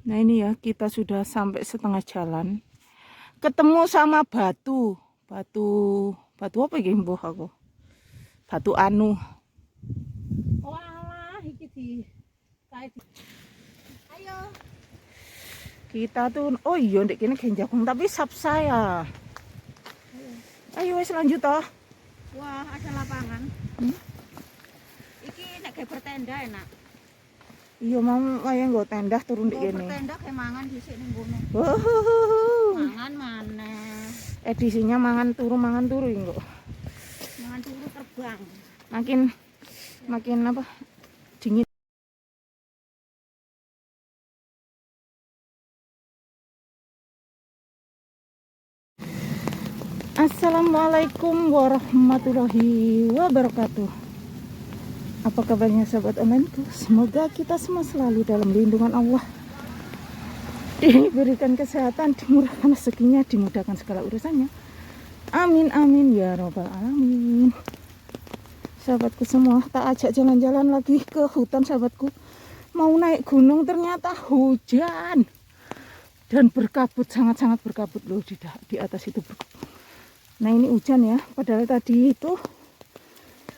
Nah ini ya, kita sudah sampai setengah jalan. Ketemu sama batu. Batu, batu apa iki mbuh aku? Batu anu. Walah, iki di kae di. Ayo. Kita tuh, oh iya ndek kene gen jagung tapi sap saya. Ayo wes lanjut toh. Wah, ada lapangan. Iki nek gawe bertenda enak. Iya mau kaya nggo tenda turun ndek Nggo kene. bertenda gawe mangan dhisik ning kono. Wuhuhuhu. Mangan maneh. Edisinya mangan turu iki kok. Mangan turu terbang. Makin makin apa? Dingin. Assalamualaikum warahmatullahi wabarakatuh. Apa kabarnya sahabat onlineku? Semoga kita semua selalu dalam lindungan Allah. Diberikan kesehatan, dimurahkan rezekinya, dimudahkan segala urusannya. Amin amin ya robbal alamin. Sahabatku semua, tak ajak jalan-jalan lagi ke hutan sahabatku. Mau naik gunung ternyata hujan dan berkabut, sangat-sangat berkabut loh di atas itu berkabut. Nah ini hujan ya, padahal tadi itu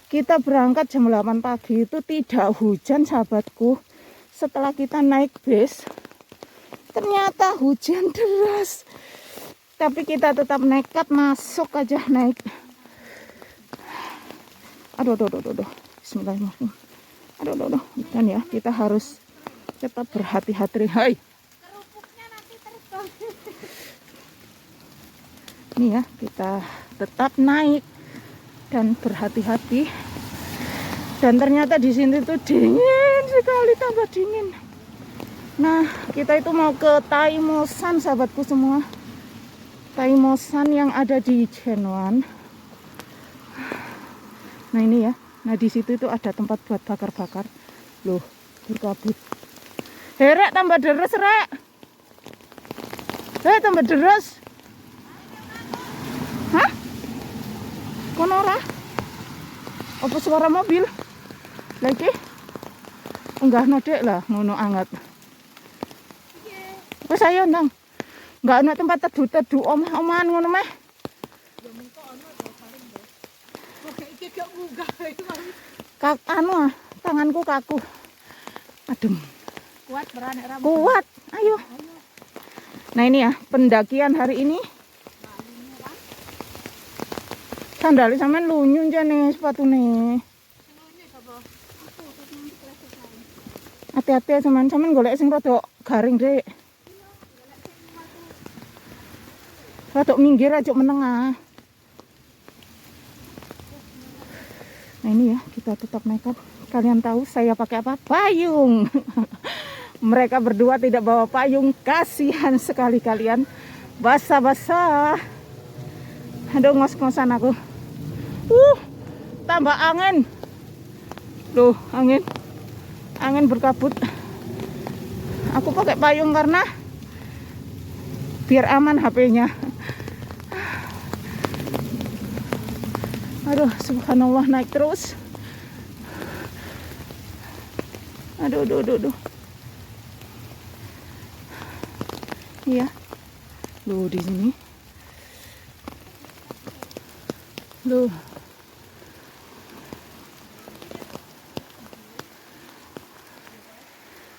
kita berangkat jam 8 pagi itu tidak hujan sahabatku. Setelah kita naik bis ternyata hujan deras. Tapi kita tetap nekat masuk aja naik. Aduh, aduh, aduh, aduh, aduh. Bismillahirrahmanirrahim. Aduh, aduh, aduh. Dan ya kita harus tetap berhati-hati. Hai. Kerupuknya nanti terbang. Ini ya, kita tetap naik dan berhati-hati. Dan ternyata di sini tuh dingin sekali, tambah dingin. Nah, kita itu mau ke Taimosan sahabatku semua. Taimosan yang ada di Genoan. Nah ini ya. Nah di situ itu ada tempat buat bakar-bakar. Loh, berkabut. Rek, tambah deres, rek. Tambah deres. Hah? Kono ora? Apa suara mobil? Lah iki? Enggak no, Dek lah, ngono anget. Wis ayo ndang. Enggak ana tempat teduh-teduh omah-omahan ngono meh. Kak, anu ah, tanganku kaku. Adem. Kuat berani ra. Kuat. Ayo. Nah ini ya, pendakian hari ini. Sandale sampean lunyu jane sepatune. Hati-hati ya sampean, sampean golek sing rada garing, Dik. Rada minggir aja menengah. Nah ini ya, kita tetap nekat. Kalian tahu saya pakai apa? Payung. Mereka berdua tidak bawa payung. Kasihan sekali kalian. Basah-basah. Aduh, ngos-ngosan aku. Tambah angin. Loh, angin. Angin berkabut. Aku pakai payung karena biar aman H P-nya. Aduh, subhanallah, naik terus. Aduh, aduh, aduh, aduh. Iya. Loh, di sini. Loh.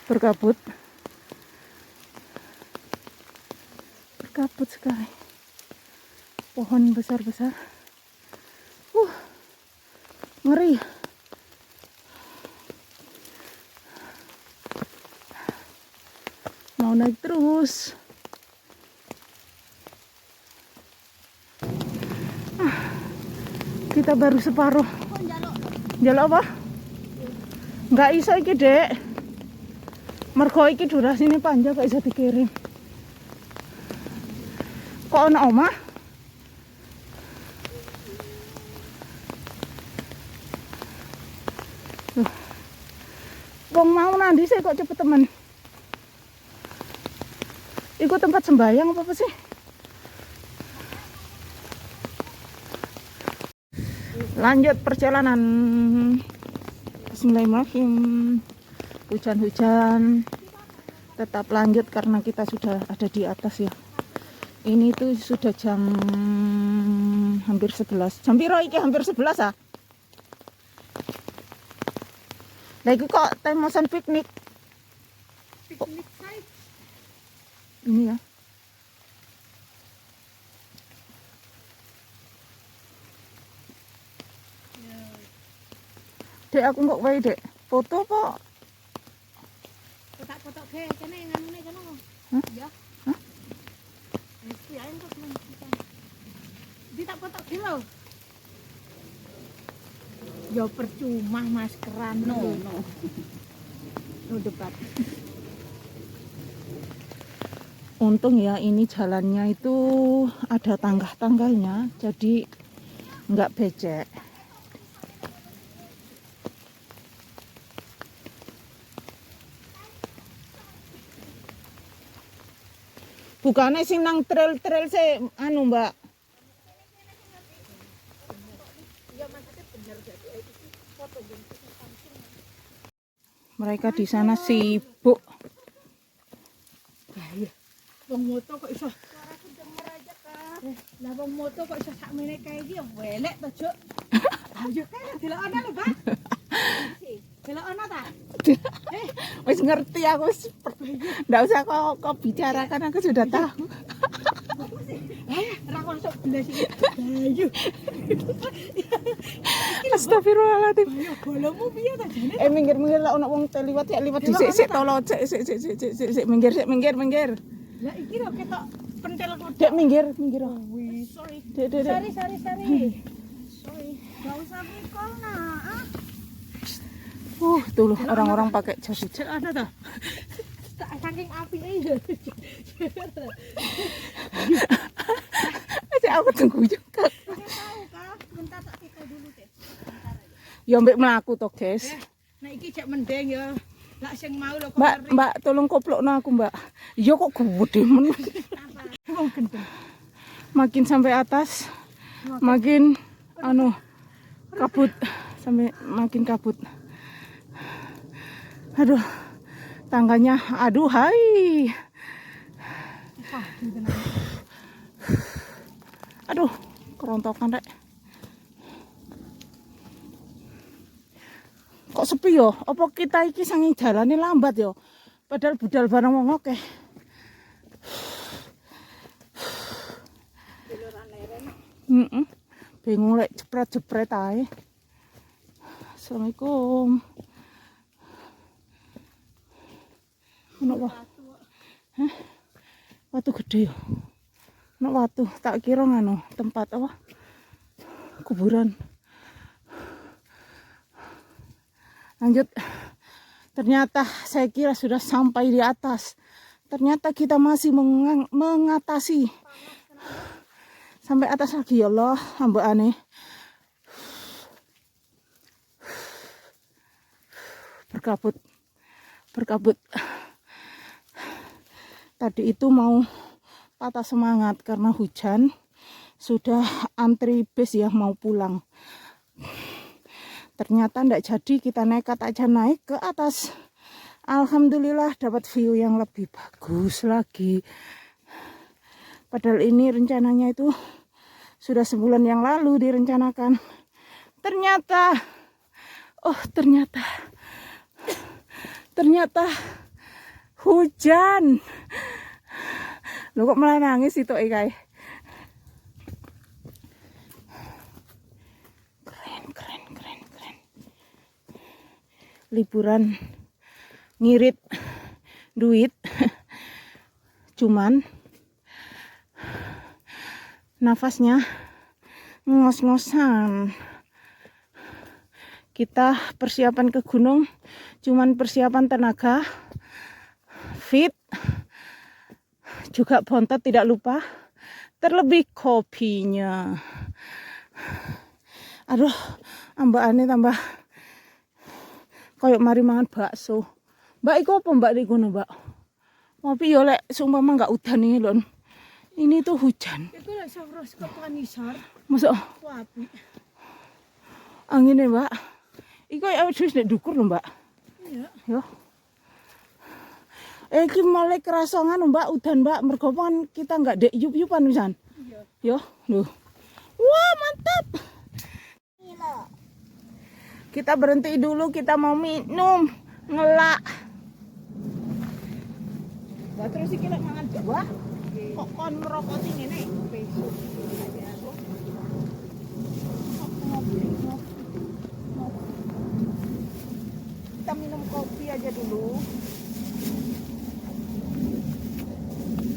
Berkabut. Berkabut sekali. Pohon besar-besar. Ngeri. Mau naik terus. Kita baru separuh. Njaluk apa? Nggak iso iki, Dek. Mergo iki durasine panjang gak iso dikirim. Kok ana omah? Loh. Wong mau nandi sih kok cepet temen. Iku tempat sembayang apa sih? Lanjut perjalanan. Bismillahirrahmanirrahim. Hujan-hujan. Tetap lanjut karena kita sudah ada di atas ya. Ini tuh sudah jam hampir 11. Jam piro iki, hampir 11 ah? Lah iku kok temosan piknik. Piknik site. Ini ya. Dek, aku kok wae, Dek. Foto apa? Kotak-kotak ke kene nganune kono. Hah? Ya. Hah? Wis kuwi ae kok nang. Di tak foto ki lho. Ya percuma maskeran. No, no. No debat. Untung ya ini jalannya itu ada tangga-tangganya, jadi nggak becek. Bukannya sing nang trail-trail se anu, Mbak. Mereka di sana sibuk. Lah iya. Wong moto kok iso. Lah wong moto kok iso sakmene kae iki ya welek to, Juk. Ayo kae delokana lho, Pak. Delokana ta? Wis ngerti aku wis. Nggak usah kau bicarakan, aku sudah tahu. Eh, ora masuk blas iki. Ayo. Astagfirullahaladzim. Ayo bolomu piye ta jane? Minggir-minggir lah, ono wong te liwat ya liwat dhisik sik tolo sik sik sik sik sik sik sik minggir sik minggir minggir. Lah iki lho ketok pentil kok. Dek minggir minggir. Oh. Sorry. Dek dek dek. Sorry, sorry, sorry. Sorry. Gak usah recall nah. Ah. Tuh loh orang-orang pakai jas hijau. Cek ana ta? Saking apike ya. Aja aku tunggu juga. Tahu kah? Bentar tak tiko dulu deh. Ya mbek mlaku to, guys. Nah iki cek mending ya. Lah sing mau lho kok Mbak, Mbak, tolong koplokno aku, Mbak. Iya kok gede men. Wong gendeng. Makin sampai atas, makin anu kabut, sampai makin kabut. Aduh, tangganya, aduh hai. Aduh, kerontokan rek. Kok sepi yo? Apa kita iki saking jalane lambat yo? Padahal budal bareng wong akeh. Heeh. Bingung lek jepret-jepret ae. Assalamualaikum. Ono apa? Hah? Watu gede yo. Ono watu, tak kira nganu tempat apa? Kuburan. Lanjut. Ternyata saya kira sudah sampai di atas. Ternyata kita masih mengatasi. Sampai atas lagi ya Allah, hamba aneh. Berkabut. Berkabut. Tadi itu mau patah semangat karena hujan. Sudah antri bis ya mau pulang. Ternyata ndak jadi, kita nekat aja naik ke atas. Alhamdulillah dapat view yang lebih bagus lagi. Padahal ini rencananya itu sudah sebulan yang lalu direncanakan. Ternyata, oh ternyata, ternyata hujan. Loh kok malah nangis itu Ikai? Keren, keren, keren, keren. Liburan ngirit duit, cuman nafasnya ngos-ngosan. Kita persiapan ke gunung cuman persiapan tenaga, fit, juga bontot tidak lupa, terlebih kopinya. Aduh, ambakane tambah koyok mari mangan bakso. Mbak, iku apa mbak di kono, Mbak? Ngopi yo lek seumpama nggak udan ini lho. Ini tuh hujan. Iku lek sawros kok tekan isor. Masuk Ku apik. Angine, Mbak. Iku ya wis nek dukur lho, Mbak. Iya. Yo. Eh, iki mulai kerasa nganu, Mbak, udan, Mbak. Mergo kan kita nggak dek yup-yupan pisan. Iya. Yo, lho. Wah, mantap. Kita berhenti dulu, kita mau minum, ngelak. Lah terus iki lek mangan buah, kok kon merokoti ngene? Besok. Ngopi, ngopi, ngopi. Kita minum kopi aja dulu.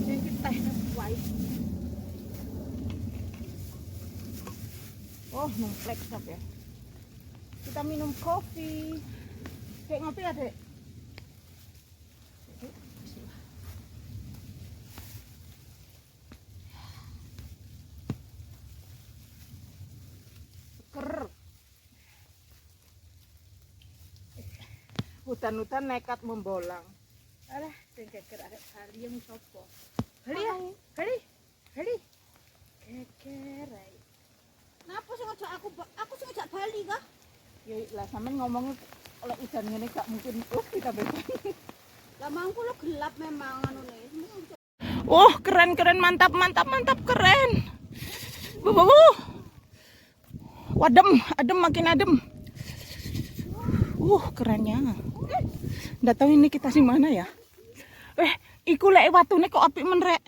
Iki teh wae. Oh, numplek sob ya. Kita minum kopi. Dek, ngopi ya, Dek? Bismillah. Seger. Hutan-hutan nekat membolang. Alah, sing geger arek Bali yang sapa? Bali ya? Bali. Bali. Geger ae. Napa sing ngajak aku aku sing ngajak Bali kah? Ya lah sampean ngomongnya oleh udan ngene gak mungkin kita bebas. Lah mangku lo gelap memang anune. Oh, keren keren, mantap mantap mantap, keren. Bu, bu, bu. Wadem, adem, makin adem. Kerennya. Nggak tahu ini kita di mana ya. Iku lek watune kok apik men rek.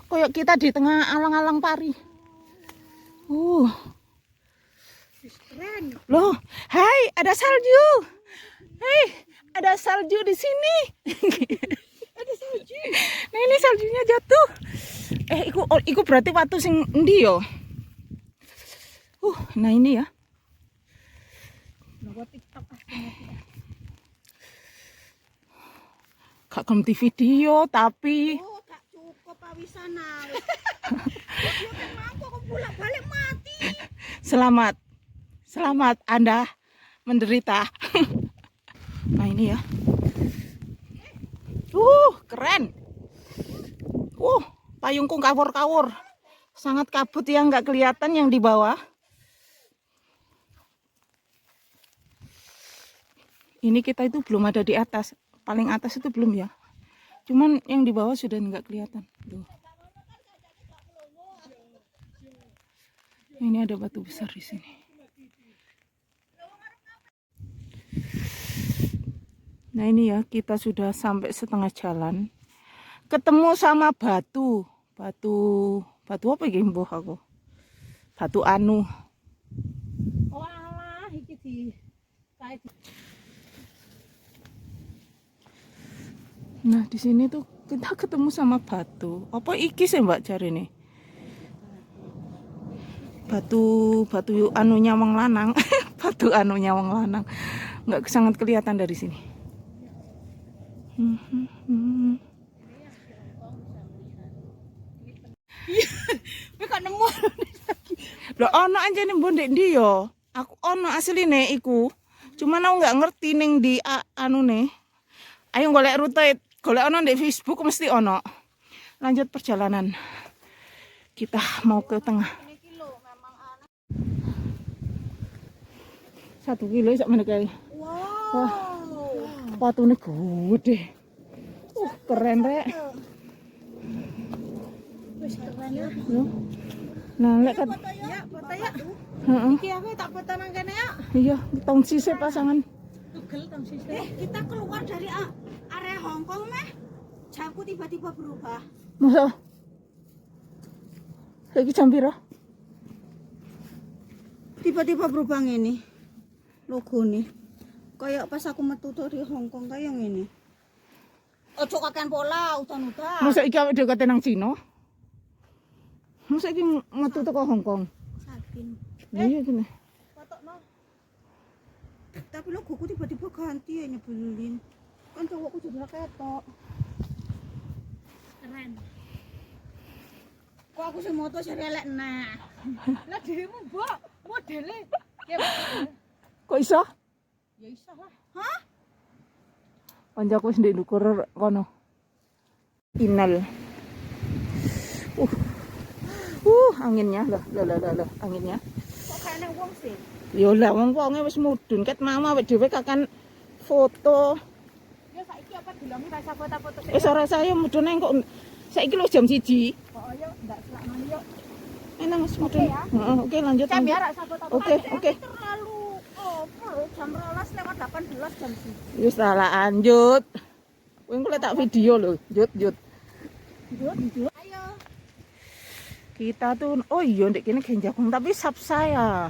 Koyok kita di tengah alang-alang pari. Keren. Loh, hai, ada salju. Hei, ada salju di sini. Ada salju. Nah, ini saljunya jatuh. Iku, oh, iku berarti watu sing endi yo? Nah ini ya. Nunggu TikTok ah. Gak ganti video tapi Oh, gak cukup awisana. Yo kan mampu aku bolak-balik mati. Selamat. Selamat Anda menderita. Nah ini ya. Keren. Payungku kawur-kawur. Sangat kabut ya, nggak kelihatan yang di bawah. Ini kita itu belum ada di atas. Paling atas itu belum ya. Cuman yang di bawah sudah nggak kelihatan. Tuh. Ini ada batu besar di sini. Nah ini ya, kita sudah sampai setengah jalan. Ketemu sama batu. Batu, batu apa iki mbuh aku? Batu anu. Oh alah, iki di kae di Nah, di sini tuh kita ketemu sama batu. Apa iki sih Mbak jarine? Batu, batu anunya wong lanang. Batu anunya wong lanang. Nggak sangat kelihatan dari sini. Kowe kok nemu Loh, ono anjene mbok ndek ndi yo? Aku ono asline iku. Cuman aku nggak ngerti ning di anune. Ayo golek rute, golek ono ndek Facebook mesti ono. Lanjut perjalanan. Kita mau ke tengah. 1 kilo sak meneh kae. Wow. Wah. Watune gede. Keren rek. Wis keren ya. Loh. Nah, lek kat Ya, foto ya. Heeh. Iki aku tak foto nang kene ya. Iya, tong sisih pasangan. Tugel tong sisih. Kita keluar dari area Hong Kong meh. Jamku tiba-tiba berubah. Masa? Saiki jam piro? Tiba-tiba berubah ngene. Logo nih. Kayak pas aku metu dari Hong Kong kayak ngene. Ojo kakean pola, udan-udan. Masa iki awake dhewe kate nang Cina? Masa iki metu teko Hong Kong? Sakin. Iya gini. Potokno. Tapi logoku tiba-tiba ganti ya nyebelin. Kan cowokku jadi ketok. Keren. Kok aku sing moto jare elek nah. Lah dirimu, Mbok, modele ya Kok iso? Ya iso lah. Hah? Kancaku wis ndek ndukur kono. Inal. Anginnya lah, lah, lah, lah, lah, anginnya. Kok kayaknya wong sih? Ya lah wong wonge wis mudhun ket mau awake dhewe kakan foto. Ya saiki apa dilongi rasa foto-foto sik. Wis ora saya mudune kok saiki lho jam 1. Oh, yo ndak selak mani yo. Enak wis mudun. Heeh, oke lanjut. Jam ya Lanjut. rasa foto-foto. Oke. Terlalu opo lho, jam 12.18 jam 1. Wis lah lanjut. Kowe engko lek tak video lho, jut jut. Jut, jut. Ayo. Kita tuh oh iya ndek kene gen jagung tapi sap saya.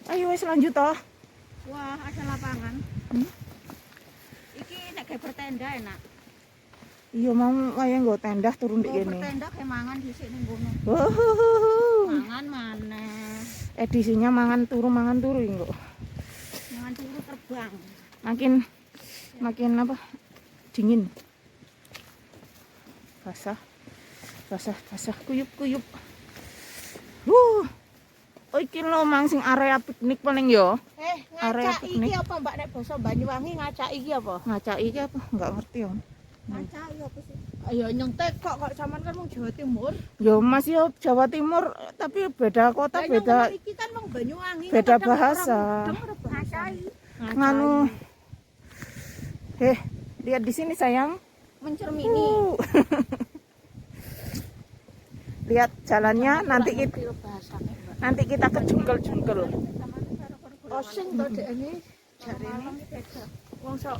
Ayo wis lanjut toh. Wah, ada lapangan. Iki nek gawe bertenda enak. Iya mau kaya nggo tenda turun ndek Nggo kene. bertenda kayak mangan dhisik ning kono. Wuhuhuhu. Mangan maneh. Edisinya mangan turu iki kok. Mangan turu terbang. Makin makin apa? Dingin. Basah. Basah, basah kuyup kuyup. Oh, iki lho mang sing area piknik paling yo. Eh, Area ngacak piknik. iki apa Mbak nek basa Banyuwangi ngacak iki apa? Ngacak iki apa? Enggak ngerti om. Ngaca iya apa sih? Ayo nyong tekok kok sampean kan wong Jawa Timur. Yo Mas yo Jawa Timur tapi beda kota Lah, nyong beda ngomong iki kan wong Banyuwangi. beda kadang bahasa. orang mudeng ora bahasa. Nganu. Lihat di sini sayang. Mencermini. Lihat jalannya nanti kita Ngerti bahasane, Mbak. nanti kita ke jungkel-jungkel. Osing to dekne jarene. Wong sok